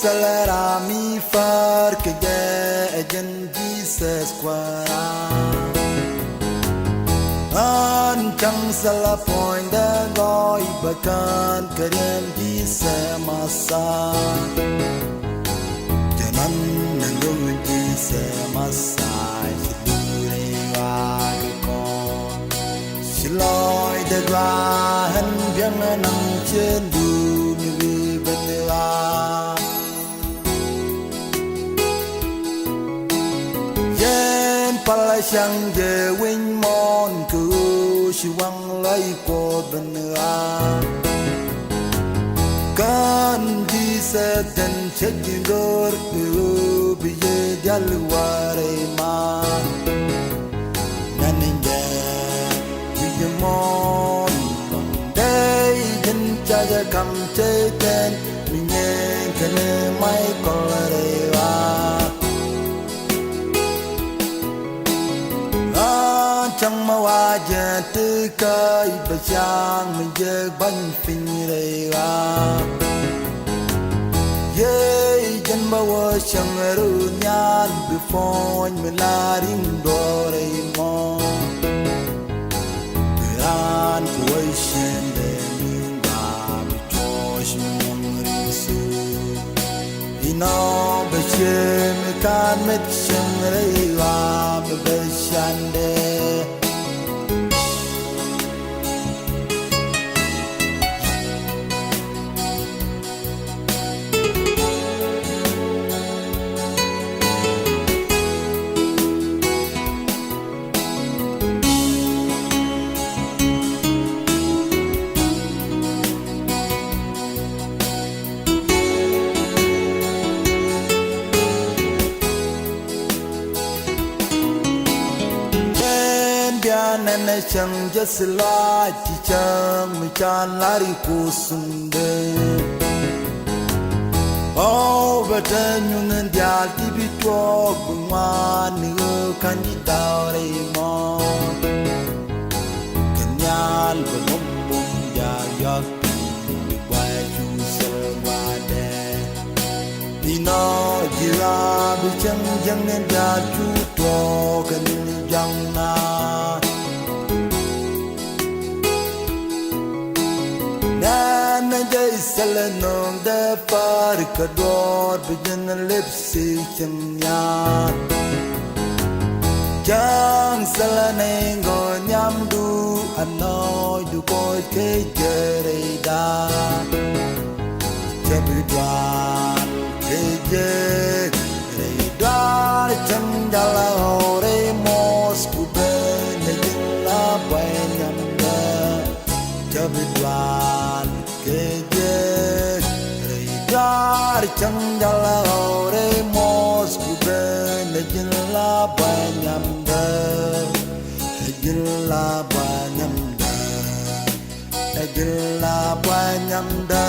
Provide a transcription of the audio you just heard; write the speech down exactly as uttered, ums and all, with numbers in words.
Thilɛ ram mi far kɛ jɛ ɛ jɛn Jesus Kuäär. An cäŋ thilɛ puɔ̱nydɛ gɔɔy bä kään kɛ riɛm Jesus Masa. Jɛn an ni lo̱ŋ Jesus Masa ci luri wa kɛ kɔn. Ci lɔcdɛ gɔaa ɣän biɛŋ ɛ naŋ cien duun wi̱i̱ ben ɣaa. Yɛn pal cäŋ jɛ winy mɔn kɛ ɣöö ci waŋ lɔc Kuɔth ben ɣaa. Kään ji̱ Sɛtɛn cä ji̱ gör kɛ ɣöö bi yɛ diaal warɛ ma. Nɛn in jɛ wi̱c mɔn dee ji̱n ca jɛ kam cɛ tɛn mi nyɛn kɛnɛ Michael rɛy ɣaa. Ɣän cäŋ mi wa jɛ ti kä i̱ bɛ ca̱ŋ mi jɛ ba̱ny piny rɛy ɣaa. Yee jɛn bä wä cäŋ run nhial bi puɔ̱ny mi la ri̱ŋ duɔ̱ɔ̱r rɛy mɔ. Bi raan ku wä cien dee mi ba bi cuɔ̱c mi muɔ̱ŋ ri̱ŋ thuk. Inɔ bɛ cie mi ka̱n met cieŋ rɛy ɣaa mi bɛ candɛ. Ɛn bia nɛn ɛ cäŋ jɛ thil lɔaac ci cäŋ mi can lar i̱ Kuoth Thundɛ. Ɣɔw bɛ te nyuŋ in diaal ti bi tuɔɔk bi ŋuan ni ɣöö ka̱n ji̱ da̱ɔ̱rɛ imɔ. Kɛ nhial bɛ bum bum diaal yɔ̱k piny bi guay cu thil gua̱a̱dɛ. Inɔ ji̱ ɣaa bi cäŋ jäŋ in diaal cu tuɔɔk kɛ ni jaŋna. Nɛn jɛ i̱ thilɛ nööŋdɛ pa̱a̱r kɛ duɔ̱ɔ̱r bi ji̱n lip si cieŋ nhial. Cäŋ thilɛ ni ŋɔ nhiamdu anɔɔcdu kɔc kɛ jɛ rɛyda. Cä bi dual kɛ jɛ rɛy dual cäŋ jal ɣɔw rɛy muɔth ku ben ni ji̱n la buay nhiamdä. Cä bi dual kɛ jɛ rɛy dual cäŋ jal ɣɔw rɛy muɔth ku ben ni ji̱n la buay nhiamdä. Ɛ ji̱n la buay nhiamdä. Ɛ ji̱n la buay nhiamdä.